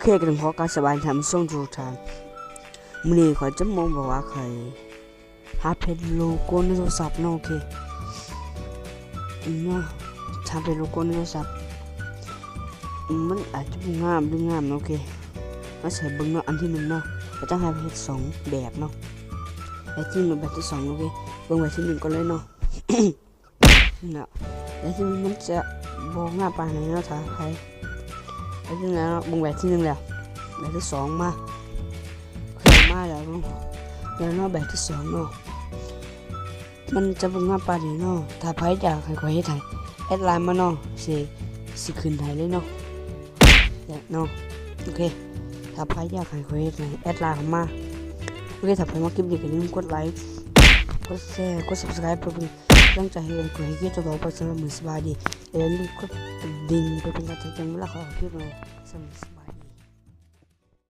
ເຄ ກໍຕ້ອງຂໍກາບສະບາຍດີທ່ານຜູ້ຊົມທຸກທ່ານ. ມື້ນີ້ຂ້ອຍຈະມາບອກວ່າຂ້ອຍຫາເຮັດໂລໂກ້ໃນໂທລະສັບເນາະ. ໂອເຄເນາະ ຫາເຮັດໂລໂກ້ໃນໂທລະສັບ ມັນອາດຈະບໍ່ງາມຫຼືງາມເນາະ. ໂອເຄ ມາໃສ່ເບິ່ງເນາະ. ອັນທີໜຶ່ງເນາະ ຂ້ອຍຈະໃຫ້ເຮັດສອງແບບເນາະ. ແບບທີໜຶ່ງ ແບບທີສອງ ໂອເຄ ເບິ່ງແບບທີໜຶ່ງກ່ອນເລີຍເນາະ. ເນາະ ແບບທີໜຶ່ງມັນຈະບໍ່ງາມປານໃດເນາະ ຖ້າໃຜ ແບບທີໜຶ່ງແລ້ວເນາະ ເບິ່ງແບບທີໜຶ່ງແລ້ວ ແບບທີສອງມາ ໂອເຄ ມາແລ້ວເນາະ ແລ້ວເນາະ ແບບທີສອງເນາະ ມັນຈະບໍ່ງາມປານໃດເນາະ. ຖ້າໃຜຢາກໃຫ້ຂ້ອຍເຮັດໃຫ້ ແອັດໄລນ໌ມາເນາະ ຊິ ຊິຂຶ້ນໃຫ້ເລີຍເນາະ ເນາະ. ໂອເຄ ຖ້າໃຜຢາກໃຫ້ຂ້ອຍເຮັດໃຫ້ ແອັດໄລນ໌ເຂົ້າມາ. ໂອເຄ ຖ້າໃຜມັກຄລິບນີ້ກໍຢ່າລືມກົດໄລ ກົດແຊ ກົດຊັບສະໄຄຣບ ເພື່ອເປັນກຳລັງໃຈໃຫ້ຂ້ອຍເຮັດຄລິບຕໍ່ໄປ. ສຳລັບມື້ນີ້ສະບາຍດີ ແລະຢ່າລືມກົດກະດິ່ງເພື່ອເປັນກຳລັງໃຈເວລາຂ້ອຍອອກຄລິບໃໝ່. ສຳລັບມື້ນີ້ສະບາຍ